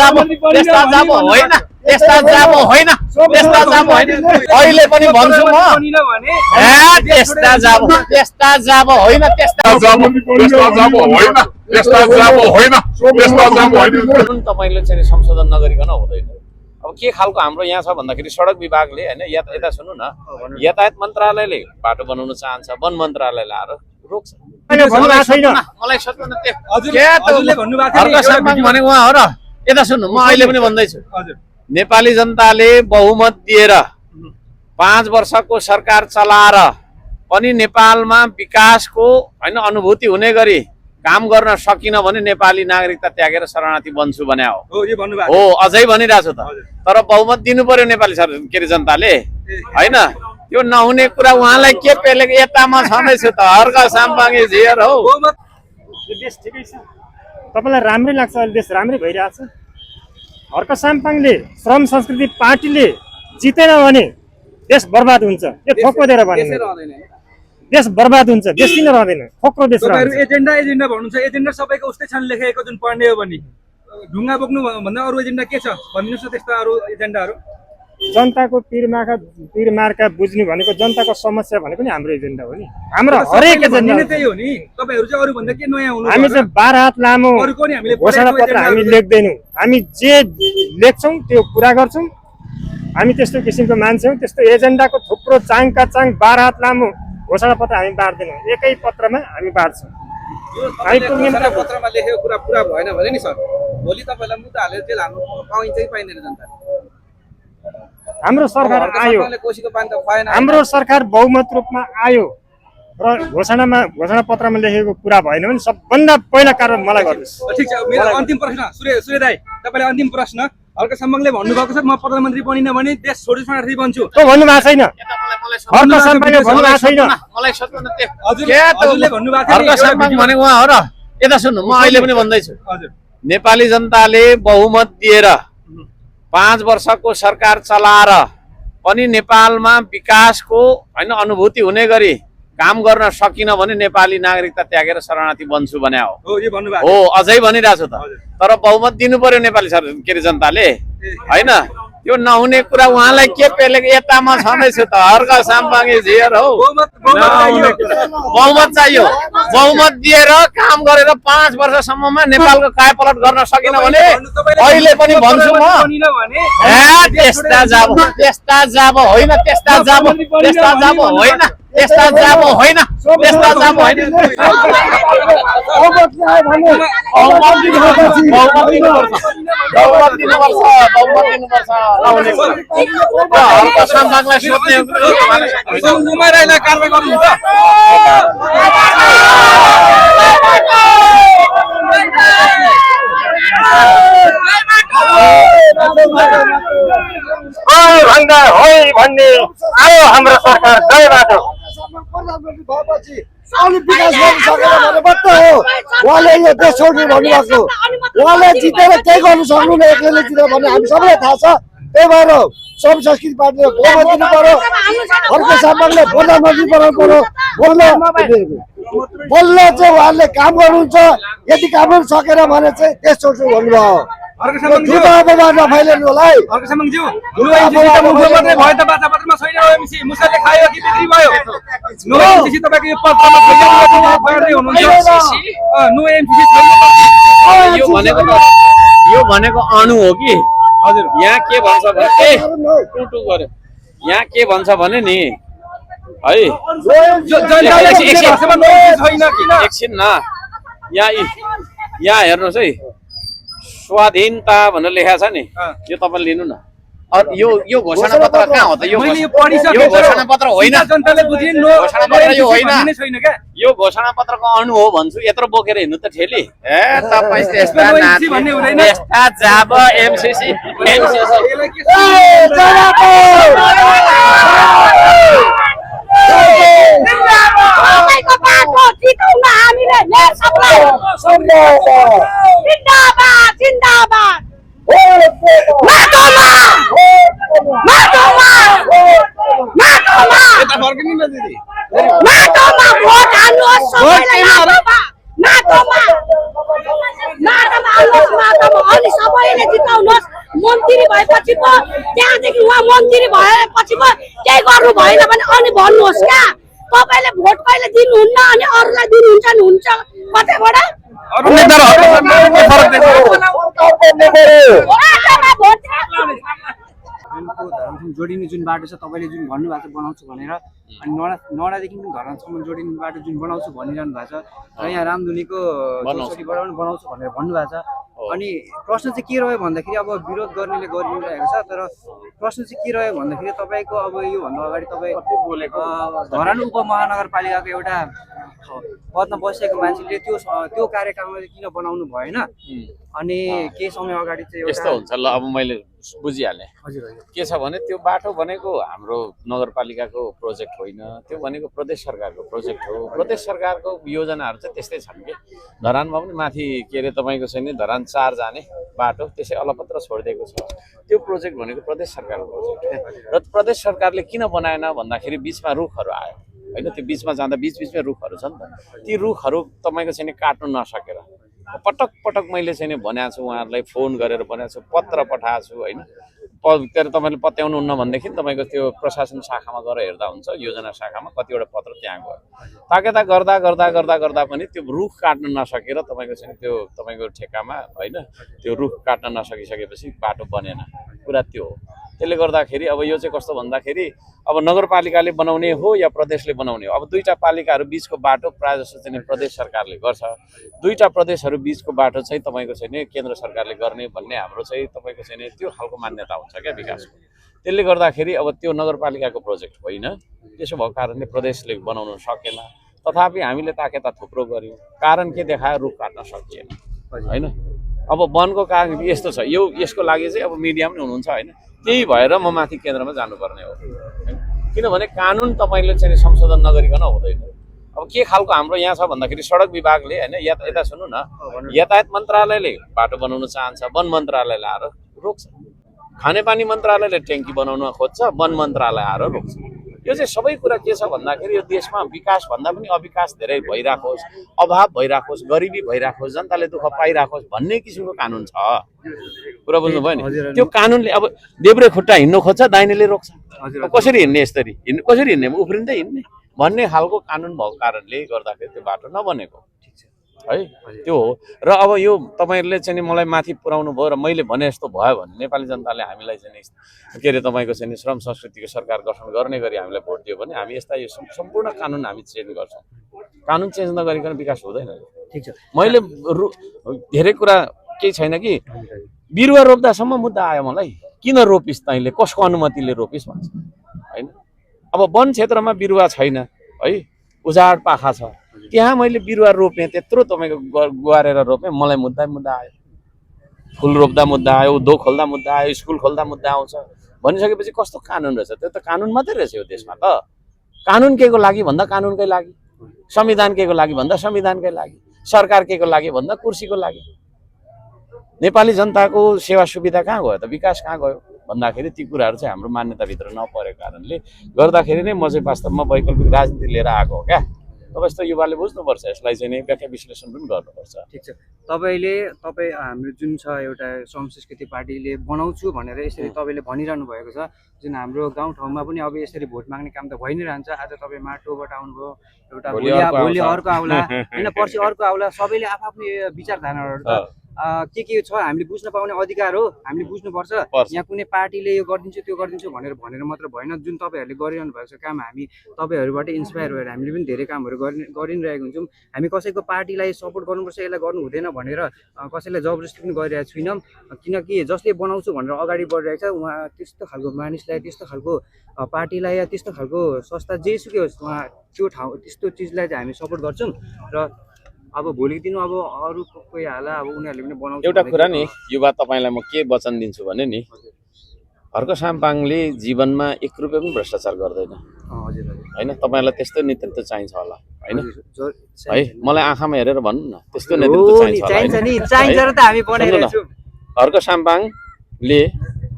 जाब होइन त्यस्ता जाब होइन अहिले पनि भन्छु म त्यस्ता जाब होइन तपाईले चाहिँ संशोधन नगरिकन हुँदैन। अब के खालको हाम्रो यहाँ छ भन्दाखेरि सडक विभागले हैन यता सुन्नु न यातायात मन्त्रालयले बाटो बनाउन चाहन्छ वन मन्त्रालयले आएर रोक्छ। मलाई सोध्नु न हजुरले भन्नुभएको थियो भने उहाँ हो र यता सुन्नु म अहिले पनि भन्दैछु नेपाली जनताले बहुमत दिएर 5 वर्षको सरकार चलाएर पनि नेपालमा विकासको हैन अनुभूति हुने गरी काम गर्न सकिन भने नेपाली नागरिकता त्यागेर शरणार्थी बन्छु भने हो अझै भनिरहेको छु त। तर बहुमत दिनु पर्यो नेपाली के अरे जनताले हैन त्यो नहुने कुरा उहाँलाई के पेलेको यतामा छँदैछु त हर्क साम्पाङे झियर हौ। देश ठिकै छ तपाईलाई राम्रै लाग्छ अहिले देश राम्रै भइरहेछ। हर्क साम्पाङले श्रम संस्कृति पार्टीले जितेन भने देश बर्बाद हुन्छ यो ठोक्को दिएर भने देश बर्बाद हुन्छ देश किन रहँदैन खोक्रो देश रहन्छ। एजेन्डा भन्नुहुन्छ एजेन्डा सबैको उस्तै छन् लेखेको जुन पढ्ने हो भने ढुङ्गा बोक्नु भन्दा अरु एजेन्डा के छ भन्दिनुस् न त्यस्ता अरु एजेन्डाहरु। जनताको पिरमार्का बुझ्नु भनेको जनताको समस्या भनेको नि हाम्रो एजेन्डा हो नि हाम्रो हरेक एजेन्डा त्यही हो नि। तपाईहरु चाहिँ अरु भन्दा के नयाँ हुनु हामी चाहिँ 12 हात लामो घोषणा पत्र हामी लेख्दैनौं हामी जे लेख्छौं त्यो पूरा गर्छौं। हामी त्यस्तो किसिमको मान्छे हौं त्यस्तो एजेन्डाको थुप्रो चाङका चाङ 12 हात लामो घोषणा पत्र हामी बाँड्दैनौं एकै पत्रमा हामी बाँड्छौं। घोषणा पत्रमा लेखेको कुरा पूरा भएन भने नि सर भोलि तपाईलाई मुद्दा हालेर जेल हाल्नु पाइन्छ कि पाइँदैन जनता। हाम्रो सरकार आयो हाम्रो सरकार बहुमत रूपमा आयो र घोषणा पत्रमा लेखेको कुरा भएन भने सबभन्दा पहिला कारबाही मलाई गर्नुस्। ठीक छ मेरो अन्तिम प्रश्न सूर्य दाइ तपाईलाई अन्तिम प्रश्न हर्क साम्पाङले भन्नुभएको छ म प्रधानमन्त्री बनिन भने देश छोडी शरणार्थी बन्छु त्यो भन्नुभएको छैन। हर्क साम्पाङले भन्नुभएको छैन। मलाई सोध्नु न हजुरले भन्नुभएको हर्क साम्पाङ भने उहाँ हो र यता सुन्नु म अहिले पनि भन्दैछु नेपाली जनताले बहुमत दिएर 5 वर्षको सरकार चलाएर पनि नेपालमा विकासको हैन अनुभूति हुने गरी काम गर्न सकिन भने नेपाली नागरिकता त्यागेर शरणार्थी बन्छु भने हो अझै भनिरहेको छु त। तर बहुमत दिनु पर्यो नेपाली के अरे जनताले हैन त्यो नहुने कुरा उहाँलाई के पेलेको यतामा छँदैछु त हर्क साम्पाङे झियर हौ। बहुमत चाहियो बहुमत दिएर काम गरेर 5 वर्षसम्ममा नेपालको कायापलट गर्न सकिन भने अहिले पनि भन्छु म त्यस्ता जाब होइन हर्क साम्पाङलाई सोध्ने भन्दा होइ भन्ने आयो हाम्रो सरकार गए बाटो प्रधानमन्त्री भएपछि साउली विकास गर्न सकेन भने मात्रै हो उहाँले यो देश छोड्नु भन्नुभएको। उहाँले जितेर केही गर्नु सक्नुहुन्न एक्लैले जितेर भन्ने हामी सबैलाई थाहा छ। त्यही भएर श्रम संस्कृति पार्टीले बहुमत दिनु पर्यो हर्क साम्पाङले प्रधानमन्त्री बनाउनु पर्यो बल्ल चाहिँ उहाँले काम गर्नुहुन्छ यदि काम गर्नु सकेन भने चाहिँ देश छोड्छु भन्नुभयो। हर्क साम्पाङज्यू नफैलिनु होला है। हर्क साम्पाङज्यू मुख्यमन्त्री भयो त बाचापत्रमा छैन ओएमसी मुसाले खायो कि बिक्री भयो नो एमसीसी तपाईको यो पत्रमा गर्दै हुनुहुन्छ नो एमसीसी छैन यो भनेको अणु हो कि हजुर यहाँ के भन्छ भने टुटु गर्यो यहाँ के भन्छ भने नि है एकछिन न यहाँ हेर्नुहोस् है स्वाधीनता भनेर लेखा छ नि यो तपाईले लिनु न यो घोषणा पत्र कहाँ हो त यो घोषणा पत्र होइन जनताले बुझिन नो घोषणा पत्र यो होइन छैन के यो घोषणा पत्रको अणु हो भन्छु यत्रो बोकेर हिँड्नु त ठेली तपाई त्यस्ता भन्ने हुँदैन त्यस्ता जाब एमसीसी सबैको बाटो जिताउन हामीले नेर सबलाई जिन्दाबाद जिन्दाबाद माटोमा भोट हाल्नुहोस् सबैलाई माटोमा अनि सबैले जिताउनुहोस् मन्त्री भएपछि पो त्यहाँदेखि उहाँ मन्त्री भएपछि पो केही गर्नु भएन भने अनि भन्नुहोस् क्या तपाईले भोट कहिले दिनुहुन्न अनि अरूलाई दिनुहुन्छ नि हुन्छ कतैबाट अरू नेताहरू के फरक देख्छ वडामा भोट जुनको धरानसम्म जोडिने जुन बाटो छ तपाईँले जुन भन्नुभएको छ बनाउँछु भनेर अनि नडादेखि धरानसम्म जोडिने बाटो जुन बनाउँछु भनिरहनु भएको छ र यहाँ रामधुनीको चौसठीबाट पनि बनाउँछु भनेर भन्नुभएको छ अनि प्रश्न चाहिँ के रह्यो भन्दाखेरि अब विरोध गर्नेले गरिरहेको छ तर प्रश्न चाहिँ के रह्यो भन्दाखेरि तपाईँको अब योभन्दा अगाडि तपाईँ धरान उपमहानगरपालिकाको एउटा पदमा बसेको मान्छेले त्यो कार्यक्रममा किन बनाउनु भएन अनि केही समय अगाडि चाहिँ यस्तो हुन्छ ल अब मैले बुझिहालेँ के छ भने त्यो बाटो भनेको हाम्रो नगरपालिकाको प्रोजेक्ट होइन त्यो भनेको प्रदेश सरकारको प्रोजेक्ट हो प्रदेश सरकारको योजनाहरू चाहिँ त्यस्तै छन् कि धरानमा पनि माथि के अरे तपाईँको छैन धरान 4 जाने बाटो त्यसै अलपत्र छोडिदिएको छ त्यो प्रोजेक्ट भनेको प्रदेश सरकारको प्रोजेक्ट र प्रदेश सरकारले किन बनाएन भन्दाखेरि बिचमा रुखहरू आयो होइन त्यो बिचमा जाँदा बिचबिचमै रुखहरू छ नि त ती रुखहरू तपाईँको छैन काट्नु नसकेर पटक पटक मैले चाहिँ भनेको छु उहाँहरूलाई फोन गरेर भनेको छु पत्र पठाएको छु होइन के अरे तपाईँले पत्याउनुहुन्न भनेदेखि तपाईँको त्यो प्रशासन शाखामा गएर हेर्दा हुन्छ योजना शाखामा कतिवटा पत्र त्यहाँ गयो ताकेता गर्दा गर्दा गर्दा गर्दा पनि त्यो रुख काट्न नसकेर तपाईँको चाहिँ त्यो तपाईँको ठेक्कामा होइन त्यो रुख काट्न नसकिसकेपछि बाटो बनेन कुरा त्यो हो त्यसले गर्दाखेरि अब यो चाहिँ कस्तो भन्दाखेरि अब नगरपालिकाले बनाउने हो या प्रदेशले बनाउने हो अब दुईटा पालिकाहरू बिचको बाटो प्रायः जस्तो चाहिँ प्रदेश सरकारले गर्छ दुईटा प्रदेशहरू बिचको बाटो चाहिँ तपाईँको चाहिँ केन्द्र सरकारले गर्ने भन्ने हाम्रो चाहिँ तपाईँको चाहिँ त्यो खालको मान्यता हुन्छ क्या विकासको त्यसले गर्दाखेरि अब त्यो नगरपालिकाको प्रोजेक्ट होइन त्यसो भएको कारणले प्रदेशले बनाउन सकेन तथापि हामीले ताकेता थुप्रो गऱ्यौँ कारण के देखायो रुख काट्न सकिएन होइन अब वनको कारण यस्तो छ यसको लागि चाहिँ अब मिडिया पनि हुनुहुन्छ होइन त्यही भएर म माथि केन्द्रमा जानुपर्ने हो किनभने कानुन तपाईँले चाहिँ संशोधन नगरिकन हुँदैन अब के खालको हाम्रो यहाँ छ भन्दाखेरि सडक विभागले होइन यता सुन्नु न यातायात मन्त्रालयले बाटो बनाउन चाहन्छ वन मन्त्रालयले आएर रोक्छ खानेपानी मन्त्रालयले ट्याङ्की बनाउन खोज्छ वन मन्त्रालय आएर रोक्छ यो चाहिँ सबै कुरा के छ भन्दाखेरि यो देशमा विकास भन्दा पनि अविकास धेरै भइराखोस् अभाव भइराखोस् गरिबी भइराखोस् जनताले दुःख पाइराखोस् भन्ने किसिमको कानुन छ कुरा बुझ्नुभयो नि त्यो कानुनले अब देब्रे खुट्टा हिँड्नु खोज्छ दाहिनेले रोक्छ कसरी हिँड्ने यसरी कसरी हिँड्ने उफ्रिँदै हिँड्ने भन्ने खालको कानुन भएको कारणले गर्दाखेरि त्यो बाटो नबनेको है त्यो हो र अब यो तपाईँहरूले चाहिँ मलाई माथि पुर्याउनु भयो र मैले भने जस्तो भयो भने नेपाली जनताले हामीलाई चाहिँ के अरे तपाईँको चाहिँ श्रम संस्कृतिको सरकार गठन गर्ने गरी हामीलाई भोट दियो भने हामी यस्ता यो सम्पूर्ण कानुन हामी चेन्ज गर्छौँ कानुन चेन्ज नगरिकन विकास हुँदैन ठिक छ मैले धेरै कुरा केही छैन कि बिरुवा रोप्दासम्म मुद्दा आयो मलाई किन रोपिस् तैँले कसको अनुमतिले रोपिस् भन्छ होइन अब वन क्षेत्रमा बिरुवा छैन है उजाड पाखा छ त्यहाँ मैले बिरुवा रोपेँ त्यत्रो तपाईँको गुहारेर रोपेँ मलाई मुद्दा आयो फुल रोप्दा मुद्दा आयो उद्योग खोल्दा मुद्दा आयो स्कुल खोल्दा मुद्दा आउँछ भनिसकेपछि कस्तो कानुन रहेछ त्यो त कानुन मात्रै रहेछ यो देशमा त कानुन के को लागि भन्दा कानुनकै लागि संविधान के को लागि भन्दा संविधानकै लागि सरकार के को लागि भन्दा कुर्सीको लागि नेपाली जनताको सेवा सुविधा कहाँ गयो त विकास कहाँ गयो भन्दाखेरि ती कुराहरू चाहिँ हाम्रो मान्यताभित्र नपरेको कारणले गर्दाखेरि नै म चाहिँ वास्तवमा वैकल्पिक राजनीति लिएर आएको हो क्या अब यस्तो युवाले बुझ्नुपर्छ यसलाई चाहिँ व्याख्या विश्लेषण पनि गर्नुपर्छ ठिक छ तपाईँ हाम्रो जुन छ एउटा श्रम संस्कृति पार्टीले बनाउँछु भनेर यसरी तपाईँले भनिरहनु भएको छ जुन हाम्रो गाउँठाउँमा पनि अब यसरी भोट माग्ने काम त भइ नै रहन्छ आज तपाईँ माटोबाट आउनुभयो एउटा भोलि अर्को आउला होइन पर्सि अर्को आउला सबैले आफ्नो विचारधाराहरू त के छ हामीले बुझ्न पाउने अधिकार हो हामीले बुझ्नुपर्छ यहाँ कुनै पार्टीले यो गरिदिन्छु त्यो गरिदिन्छु भनेर मात्र भएन जुन तपाईँहरूले गरिरहनु भएको छ काम हामी तपाईँहरूबाट इन्सपायर भएर हामीले पनि धेरै कामहरू गरिरहेको हुन्छौँ हामी कसैको पार्टीलाई सपोर्ट गर्नुपर्छ यसलाई गर्नु हुँदैन भनेर कसैलाई जबरजस्ती पनि गरिरहेको छैनौँ किनकि जसले बनाउँछु भनेर अगाडि बढिरहेको छ उहाँ त्यस्तो खालको मानिसलाई त्यस्तो खालको पार्टीलाई या त्यस्तो खालको संस्था जेसुकै होस् उहाँ त्यो ठाउँ त्यस्तो चिजलाई चाहिँ हामी सपोर्ट गर्छौँ र अब भोलिको दिन अब अरू कोही हाला अब उनीहरूले पनि बनाउँछ एउटा कुरा नि युवा तपाईँलाई म के वचन दिन्छु भने नि हर्क साम्पाङले जीवनमा 1 रुपैयाँ पनि भ्रष्टाचार गर्दैन होइन तपाईँलाई त्यस्तो नेतृत्व चाहिन्छ होला होइन है मलाई आँखामा हेरेर भन्नु न त्यस्तो नेतृत्व चाहिन्छ हर्क साम्पाङले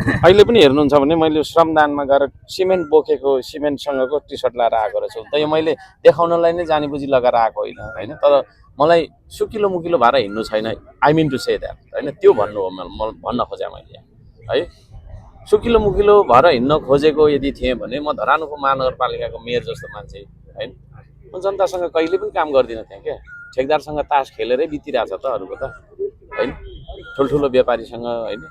अहिले पनि हेर्नुहुन्छ भने मैले श्रमदानमा गएर सिमेन्ट बोकेको सिमेन्टसँगको टी सर्ट लगाएर आएको रहेछु त यो मैले देखाउनलाई नै जानी बुझी लगाएर आएको होइन तर मलाई सुकिलो मुकिलो भएर हिँड्नु छैन। I mean to say that होइन, त्यो भन्नु हो भन्न खोजेँ मैले है। सुकिलो मुकिलो भएर हिँड्न खोजेको यदि थिएँ भने म धरानको महानगरपालिकाको मेयर जस्तो मान्छे होइन, म जनतासँग कहिले पनि काम गर्दिनँ थिएँ क्या। ठेकदारसँग तास खेलेरै बितिरहेछ त अरूको त होइन, ठुल्ठुलो व्यापारीसँग होइन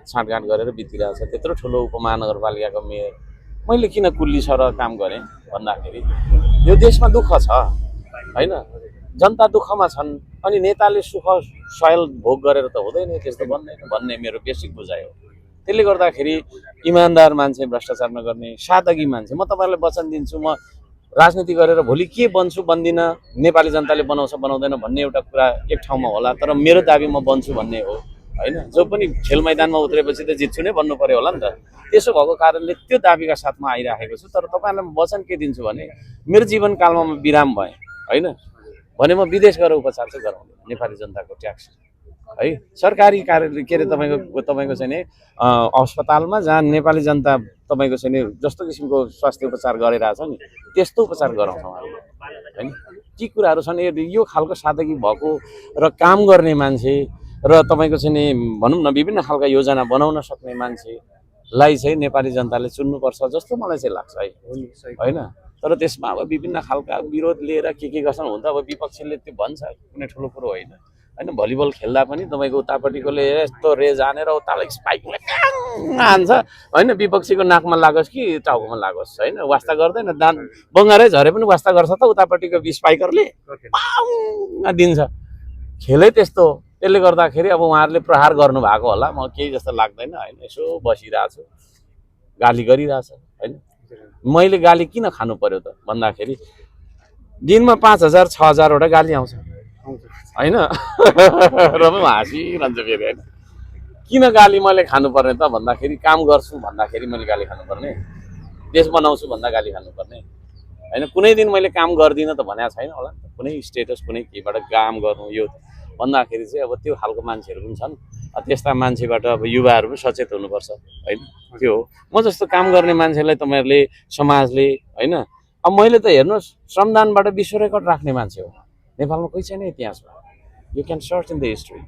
साँठगाँठ गरेर बितिरहेछ। त्यत्रो ठुलो उपमहानगरपालिकाको मेयर मैले किन कुल्ली सर काम गरेँ भन्दाखेरि यो देशमा दुःख छ होइन, जनता दुःखमा छन्, अनि नेताले सुख सयल भोग गरेर त हुँदैन, त्यस्तो भन्ने मेरो बेसिक बुझाइ हो। त्यसले गर्दाखेरि इमान्दार मान्छे, भ्रष्टाचार नगर्ने सादगी मान्छे, म तपाईँलाई वचन दिन्छु, म राजनीति गरेर भोलि के बन्छु बन्दिनँ, नेपाली जनताले बनाउँछ बनाउँदैन भन्ने एउटा कुरा एक ठाउँमा होला, तर मेरो दाबी म बन्छु भन्ने हो होइन। जो पनि खेल मैदानमा उत्रेपछि त जित्छु नै भन्नु पर्यो होला नि त। त्यसो भएको कारणले त्यो दाबीका साथमा आइराखेको छु। तर तपाईँलाई म वचन के दिन्छु भने मेरो जीवनकालमा म बिराम भएँ होइन भने म विदेश गएर उपचार चाहिँ गराउँदिनँ। नेपाली जनताको ट्याक्स है, सरकारी कार्यालय के अरे तपाईँको चाहिँ नि अस्पतालमा जहाँ नेपाली जनता तपाईँको चाहिँ नि जस्तो किसिमको स्वास्थ्य उपचार गरिरहेछ नि त्यस्तो उपचार गराउँछौँ हामीले होइन। ती कुराहरू छन्। यो खालको सादगी भएको र काम गर्ने मान्छे र तपाईँको चाहिँ नि भनौँ न विभिन्न खालका योजना बनाउन सक्ने मान्छेलाई चाहिँ नेपाली जनताले चुन्नुपर्छ जस्तो मलाई चाहिँ लाग्छ है होइन। तर त्यसमा अब विभिन्न खालका विरोध लिएर के गर्छन् हुन त अब विपक्षीले त्यो भन्छ, कुनै ठुलो कुरो होइन होइन। भलिबल खेल्दा पनि तपाईँको उतापट्टिकोले यस्तो रेज हानेर उतालाई स्पाइकले हान्छ होइन, विपक्षीको नाकमा लागोस् कि टाउकोमा लागोस् होइन, वास्ता गर्दैन। बङ्गारै झरे पनि वास्ता गर्छ त उतापट्टिको स्पाइकरले दिन्छ। खेलै त्यस्तो हो। त्यसले गर्दाखेरि अब उहाँहरूले प्रहार गर्नु भएको होला, म केही जस्तो लाग्दैन होइन। यसो बसिरहेको छु, गाली गरिरहेछ होइन। मैले गाली किन खानु पर्यो त भन्दाखेरि दिनमा 5000 6000वटा गाली आउँछ होइन र म हाँसिरहन्छु फेरि होइन। किन गाली मैले खानुपर्ने त भन्दाखेरि काम गर्छु भन्दाखेरि मैले गाली खानुपर्ने, देश बनाउँछु भन्दा गाली खानुपर्ने होइन। कुनै दिन मैले काम गर्दिनँ त भनेको छैन होला नि त, कुनै स्टेटस कुनै केबाट काम गर्नु यो भन्दाखेरि चाहिँ अब त्यो खालको मान्छेहरू पनि छन्। त्यस्ता मान्छेबाट अब युवाहरू पनि सचेत हुनुपर्छ होइन। त्यो हो म जस्तो काम गर्ने मान्छेलाई तपाईँहरूले समाजले होइन। अब मैले त हेर्नुहोस् श्रमदानबाट विश्व रेकर्ड राख्ने मान्छे हो नेपालमा, कोही छैन इतिहासमा। You can search in the history.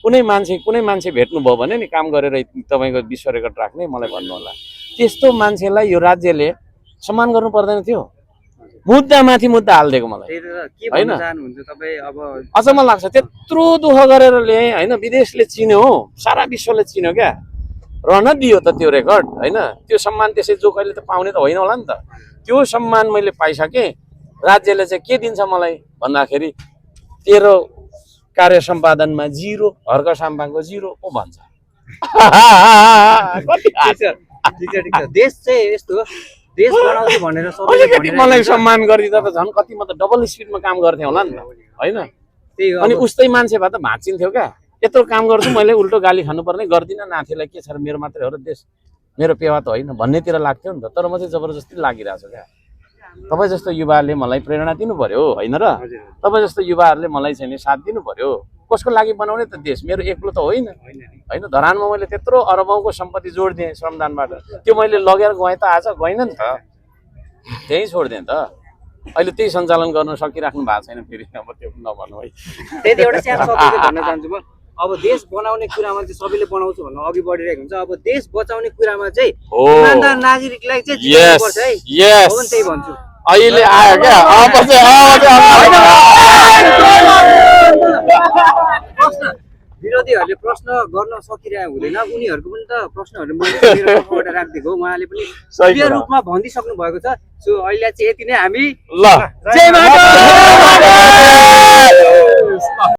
कुनै मान्छे भेट्नुभयो भने नि काम गरेर तपाईँको विश्व रेकर्ड राख्ने मलाई भन्नु होला। त्यस्तो मान्छेलाई यो राज्यले सम्मान गर्नु पर्दैन थियो। मुद्दामाथि मुद्दा हालिदिएको मलाई होइन। अचम्म लाग्छ, त्यत्रो दुःख गरेर ल्याएँ होइन, विदेशले चिन्यो हो, सारा विश्वले चिन्यो क्या, रहन दियो त त्यो रेकर्ड होइन। त्यो सम्मान त्यसै जो कहिले त पाउने त होइन होला नि त। त्यो सम्मान मैले पाइसकेँ। राज्यले चाहिँ के दिन्छ मलाई भन्दाखेरि तेरो कार्य सम्पादनमा 0, हर्क साम्पाङको 0 पो भन्छ। देश चाहिँ यस्तो देश बनाउँछु भनेर अलिकति मलाई सम्मान गरिदिँदा त झन् कति म त डबल स्पिडमा काम गर्थेँ होला नि त होइन। अनि उस्तै मान्छे भए त भाँचिन्थ्यो क्या। यत्रो काम गर्छु मैले उल्टो गाली खानुपर्ने, गर्दिनँ नाथेलाई के छ र मेरो मात्रै हो र देश, मेरो पेवा त होइन भन्नेतिर लाग्थ्यो नि त। तर म चाहिँ जबरजस्ती लागिरहेको छु क्या। तपाईँ जस्तो युवाहरूले मलाई प्रेरणा दिनु पर्यो होइन र, तपाईँ जस्तो युवाहरूले मलाई चाहिँ नि साथ दिनु पर्यो। कसको लागि बनाउने त देश, मेरो एक्लो त होइन होइन। धरानमा मैले त्यत्रो अरबौँको सम्पत्ति जोडिदिएँ श्रमदानबाट, त्यो मैले लगेर गएँ त आज गइनँ नि त, त्यहीँ छोडिदिएँ त। अहिले त्यही सञ्चालन गर्न सकिराख्नु भएको छैन फेरि, अब त्यो नभन्नु है। त्यति एउटा सानो शब्द भन्न चाहन्छु म। अब देश बनाउने कुरामा चाहिँ सबैले बनाउँछु भन्नु अघि बढिरहेको हुन्छ। अब देश बचाउने कुरामा चाहिँ इमानदार नागरिकलाई चाहिँ जिताउनुपर्छ है। हो नि, त्यही भन्छु। अहिले आयो क्या विरोधीहरूले प्रश्न गर्न सकिरहेको हुँदैन, उनीहरूको पनि त प्रश्नहरू मैले राखिदिएको हो। उहाँले पनि क्लियर रूपमा भनिदिइसक्नु भएको छ। सो अहिले चाहिँ यति नै हामी ल